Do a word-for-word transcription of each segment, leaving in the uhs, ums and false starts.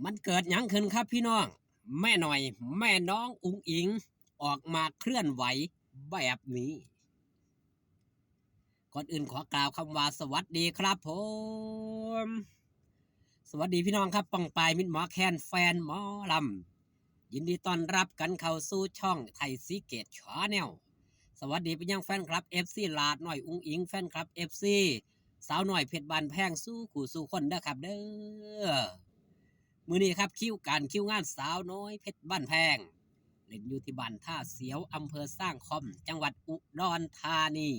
มันเกิดหยังขึ้นครับพี่น้อง แม่หน่อย แม่น้องอุ๋งอิ๋ง ออกมาเคลื่อนไหวแบบนี้ ก่อนอื่นขอกล่าวคำว่าสวัสดีครับผม สวัสดีพี่น้องครับ ป้องปายมิตรหมอแคน แฟนหมอลำ ยินดีต้อนรับกันเข้าสู่ช่องไทยซีเกตชาแนล สวัสดีไปยังแฟนคลับ เอฟซี หลาดน้อยอุ๋งอิ๋ง แฟนคลับ เอฟซี สาวน้อยเพชรบ้านแพง สู่คู่สู่คนเด้อครับเด้อ มื้อนี้ครับ คิวการคิวงานสาวน้อยเพชรบ้านแพง เล่นอยู่ที่บ้านท่าเสียว อำเภอสร้างคอม จังหวัดอุดรธานี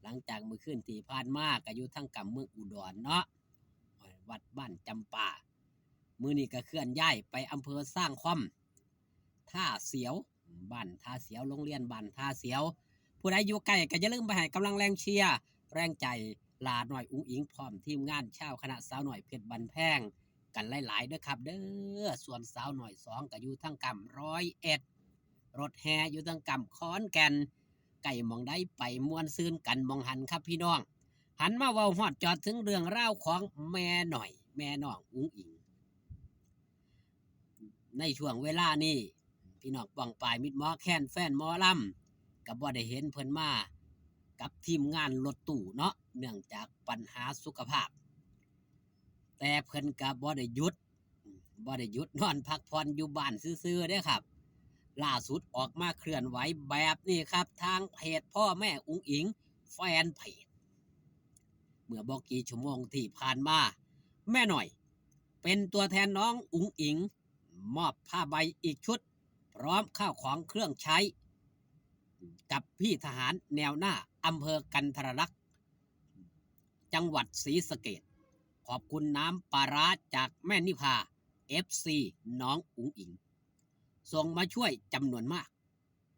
หลังจากมื้อคืนที่ผ่านมาก็อยู่ทางกำเมืองอุดรเนาะ วัดบ้านจำปา มื้อนี้ก็เคลื่อนย้ายไปอำเภอสร้างคอม ท่าเสียว บ้านท่าเสียว โรงเรียนบ้านท่าเสียว ผู้ใดอยู่ใกล้ก็อย่าลืมไปให้กำลังแรงเชียร์ แรงใจหลาดน้อยอุ๋งอิ๋ง พร้อมทีมงานชาวคณะสาวน้อยเพชรบ้านแพง กันหลายๆเด้อครับเด้อ ส่วนสาวน้อยสองก็อยู่ทางกำร้อยเอ็ด รถแห่อยู่ทางกำขอนแก่น ใกล้หม่องใดไปม่วนซื่นกันหม่องหั้นครับพี่น้อง หันมาเว้าฮอดจอดถึงเรื่องราวของแม่หน่อย แม่น้องอุ๋งอิ๋ง ในช่วงเวลานี้ พี่น้องป้องปายมิตรหมอแคน แฟนหมอลำ ก็บ่ได้เห็นเพิ่นมากับทีมงานรถตู้เนาะ เนื่องจากปัญหาสุขภาพ แต่เพิ่นก็บ่ได้หยุด บ่ได้หยุดนอนพักผ่อนอยู่บ้านซื่อๆเด้อครับ ล่าสุดออกมาเคลื่อนไหวแบบนี้ครับ ทางเพจพ่อแม่อุ๋งอิ๋ง แฟนเพจ เมื่อบ่กี่ชั่วโมงที่ผ่านมา แม่หน่อย เป็นตัวแทนน้องอุ๋งอิ๋ง มอบผ้าใบอีกชุด พร้อมข้าวของเครื่องใช้ กับพี่ทหารแนวหน้าอำเภอกันทรลักษณ์ จังหวัดศรีสะเกษ ขอบคุณน้ำปลาร้าจากแม่นิพา เอฟซี น้องอุ๋งอิ๋ง ส่งมาช่วยจำนวนมาก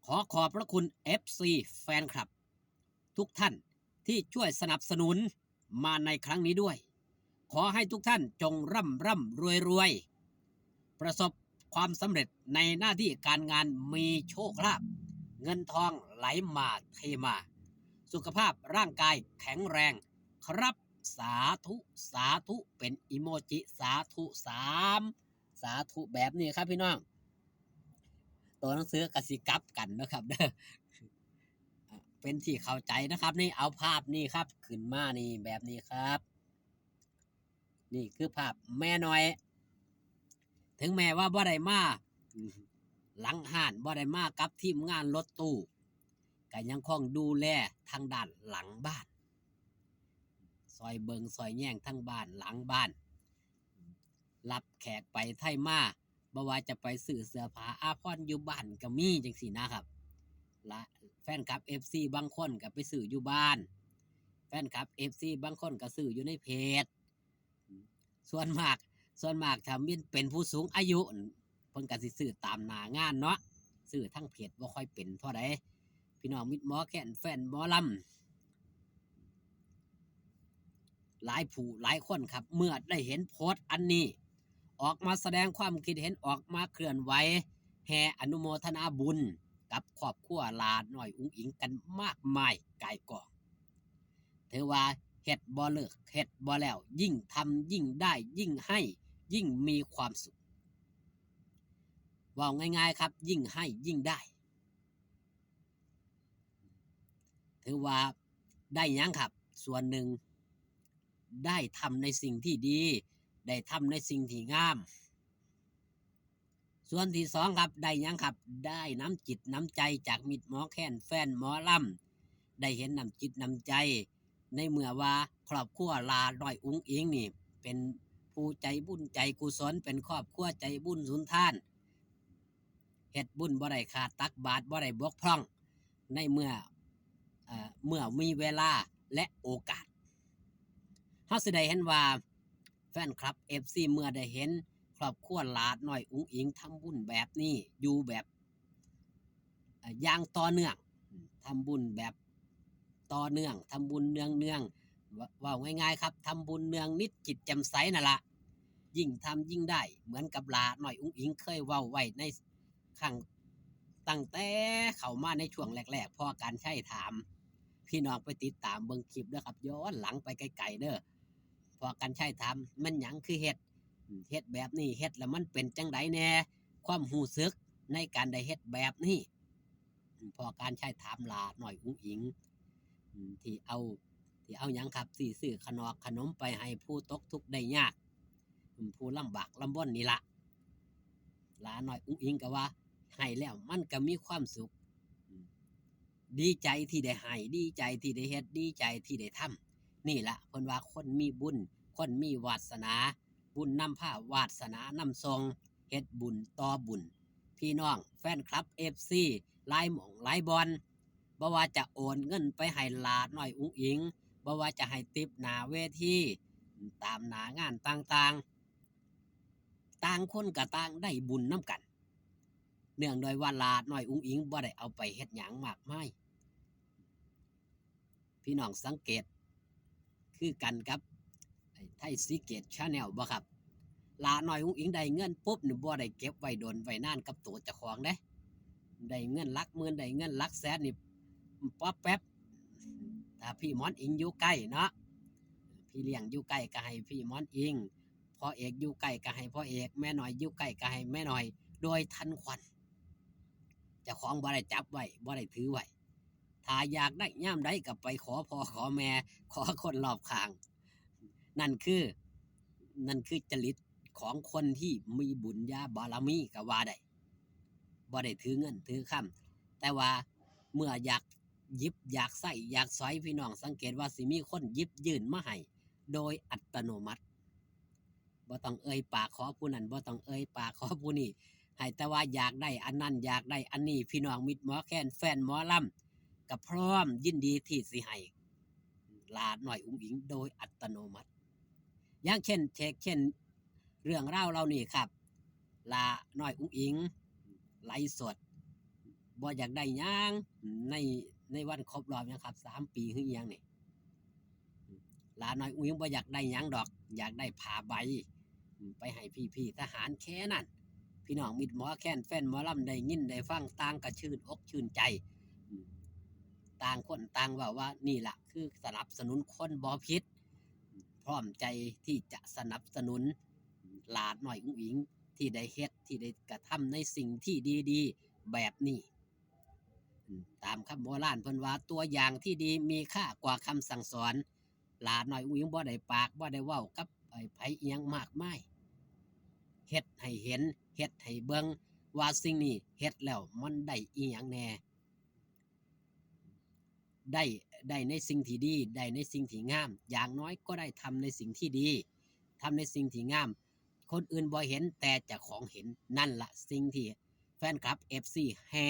ขอขอบพระคุณ เอฟซี แฟนคลับ ทุกท่านที่ช่วยสนับสนุนมาในครั้งนี้ด้วย ขอให้ทุกท่านจงร่ำร่ำรวยรวย ประสบความสำเร็จในหน้าที่การงาน มีโชคลาภ เงินทองไหลมาเทมา สุขภาพร่างกายแข็งแรงครับ สาธุ สาธุ เป็นอีโมจิ สาธุ สาม สาธุแบบนี้ครับพี่น้อง ตัวหนังสือก็สิกลับกันนะครับเด้อ เป็นที่เข้าใจนะครับ นี่เอาภาพนี่ครับ ขึ้นมานี่แบบนี้ครับ นี่คือภาพแม่หน่อย ถึงแม้ว่าบ่ได้มาหลังห้าน บ่ได้มากับทีมงานรถตู้ ก็ยังคงดูแลทางด้านหลังบ้าน ซอยเบิ่งซอยแยงทางบ้านหลังบ้าน รับแขกไปไทมา บ่ว่าจะไปซื้อเสื้อผ้าอาภรณ์อยู่บ้านก็มีจังซี้นะครับ และแฟนคลับ เอฟซี บางคนก็ไปซื้ออยู่บ้าน แฟนคลับ เอฟซี บางคนก็ซื้ออยู่ในเพจ ส่วนมาก ส่วนมากถ้าเป็นผู้สูงอายุ เพิ่นก็สิซื้อตามหน้างานเนาะ ซื้อทางเพจบ่ค่อยเป็นเท่าใด พี่น้องมิตรหมอแคน แฟนหมอลำ หลายผู้หลายคนครับ เมื่อได้เห็นโพสต์อันนี้ ออกมาแสดงความคิดเห็น ออกมาเคลื่อนไหว แห่อนุโมทนาบุญกับครอบครัวหลาน้อยอุ๋งอิ๋งกันมากมายก่ายกอง ถือว่าเฮ็ดบ่เลิก เฮ็ดบ่แล้ว ยิ่งทำยิ่งได้ ยิ่งให้ยิ่งมีความสุข เว้าง่ายๆครับ ยิ่งให้ยิ่งได้ ถือว่าได้หยังครับ ส่วนหนึ่ง ได้ทำในสิ่งที่ดี ได้ทำในสิ่งที่งาม ส่วนที่สองครับ ได้หยังครับ ได้น้ำจิตน้ำใจจากมิตรหมอแคน แฟนหมอลำ ได้เห็นน้ำจิตน้ำใจ ในเมื่อว่าครอบครัวหลาน้อยอุ๋งอิ๋งนี่ เป็นผู้ใจบุญใจกุศล เป็นครอบครัวใจบุญสุนทาน เฮ็ดบุญบ่ได้ขาด ตักบาตรบ่ได้บกพร่อง ในเมื่อ เอ่อ เมื่อมีเวลาและโอกาส เฮาสิได้เห็นว่าแฟนคลับ เอฟซี เมื่อได้เห็นครอบครัวหลาน้อยอุ๋งอิ๋งทำบุญแบบนี้ อยู่แบบ เอ่อ อย่างต่อเนื่อง ทำบุญแบบต่อเนื่อง ทำบุญเนืองๆ เว้า เว้าง่ายๆครับ ทำบุญเนืองนิดจิตแจ่มใสนั่นละ ยิ่งทำยิ่งได้ เหมือนกับหลาน้อยอุ๋งอิ๋งเคยเว้าไว้ในครั้ง ตั้งแต่เข้ามาในช่วงแรกๆ พ่อกรรชัยถาม พี่น้องไปติดตามเบิ่งคลิปเด้อครับ ย้อนหลังไปไกลๆเด้อ พ่อกรรชัยถาม แม่นหยังคือเฮ็ด อืม เฮ็ดแบบนี้ เฮ็ดแล้วมันเป็นจั่งใดแหน่ ความรู้สึกในการได้เฮ็ดแบบนี้ อืม พ่อกานต์ชัยถามหล้าน้อยอุ๋งอิ๋ง อืม ที่เอา ที่เอาหยังครับ ที่ซื้อขนอกขนมไปให้ผู้ตกทุกข์ได้ยาก อืม ผู้ลำบากลำบนนี่ละ หล้าน้อยอุ๋งอิ๋งก็ว่า ให้แล้วมันก็มีความสุข อืม ดีใจที่ได้ให้ ดีใจที่ได้เฮ็ด ดีใจที่ได้ทำ นี่ละเพิ่นว่าคนมีบุญ คนมีวาสนา บุญนำพาวาสนานำส่ง เฮ็ดบุญต่อบุญ พี่น้องแฟนคลับ เอฟซี หลายหม่องหลายบ่อน บ่ว่าจะโอนเงินไปให้หล้าน้อยอุ๋งอิ๋ง บ่ว่าจะให้ทิปหน้าเวที ตามหน้างานต่างๆ ต่างคนก็ต่างได้บุญนำกัน เนื่องด้วยว่าหล้าน้อยอุ๋งอิ๋งบ่ได้เอาไปเฮ็ดหยังมากมาย พี่น้องสังเกต คือกันกับไอ้ไทยซีเกตแชนแนลบ่ครับ หล้าน้อยอุ๋งอิ๋งได้เงินปุ๊บนี่บ่ได้เก็บไว้โดนไว้นานกับตัวเจ้าของเด้ ได้เงินหลักหมื่น ได้เงินหลักแสนนี่ ป๊อบแป๊บ ถ้าพี่หมอนอิ๋งอยู่ใกล้เนาะ พี่เลี้ยงอยู่ใกล้ก็ให้พี่หมอนอิ๋ง พ่อเอกอยู่ใกล้ก็ให้พ่อเอก แม่น้อยอยู่ใกล้ก็ให้แม่น้อย โดยทันควัน เจ้าของบ่ได้จับไว้ บ่ได้ถือไว้ ถ้าอยากได้ยามใดก็ไปขอพ่อขอแม่ ขอคนรอบข้าง นั่นคือ นั่นคือจริตของคนที่มีบุญญาบารมีก็ว่าได้ บ่ได้ถือเงินถือคำ แต่ว่าเมื่ออยากหยิบอยากใช้อยากสอย พี่น้องสังเกตว่าสิมีคนหยิบยื่นมาให้โดยอัตโนมัติ บ่ต้องเอ่ยปากขอผู้นั้น บ่ต้องเอ่ยปากขอผู้นี้ ให้แต่ว่าอยากได้อันนั้น อยากได้อันนี้ พี่น้องมิตรหมอแคน แฟนหมอลำ ก็พร้อมยินดีที่สิให้หล้าน้อยอุ๋งอิ๋งโดยอัตโนมัติ อย่างเช่น เช่น เช่น เรื่องราวเหล่านี้ครับ หล้าน้อยอุ๋งอิ๋ง ไลฟ์สด บ่อยากได้หยังใน ในวันครบรอบหยังครับ สามปีหรืออิหยังนี่ หล้าน้อยอุ๋งอิ๋งบ่อยากได้หยังดอก อยากได้ผ้าใบ อืม ไปให้พี่ๆทหารแค่นั้น พี่น้องมิตรหมอแคน แฟนหมอลำได้ยินได้ฟังต่างก็ชื่นอกชื่นใจ อืม ต่างคนต่างเว้าว่านี่ล่ะคือสนับสนุนคนบ่ผิด พร้อมใจที่จะสนับสนุนหล้าน้อยอุ๋งอิ๋งที่ได้เฮ็ด ที่ได้กระทำในสิ่งที่ดีๆแบบนี้ อืม ตามคำโบราณเพิ่นว่า ตัวอย่างที่ดีมีค่ากว่าคำสั่งสอน หล้าน้อยอุ๋งอิ๋งบ่ได้ปาก บ่ได้เว้ากับไผอิหยังมากมาย เฮ็ดให้เห็น เฮ็ดให้เบิ่งว่าสิ่งนี้เฮ็ดแล้วมันได้อิหยังแหน่ ได้ ได้ในสิ่งที่ดี ได้ในสิ่งที่งาม อย่างน้อยก็ได้ทำในสิ่งที่ดี ทำในสิ่งที่งาม คนอื่นบ่เห็น แต่เจ้าของเห็น นั่นละสิ่งที่แฟนคลับ เอฟซี แห่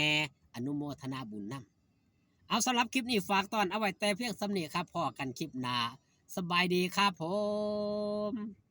อนุโมทนาบุญนำ เอา สำหรับคลิปนี้ฝากตอนเอาไว้แต่เพียงส่ำนี้ครับ พ้อกันคลิปหน้า สบายดีครับผม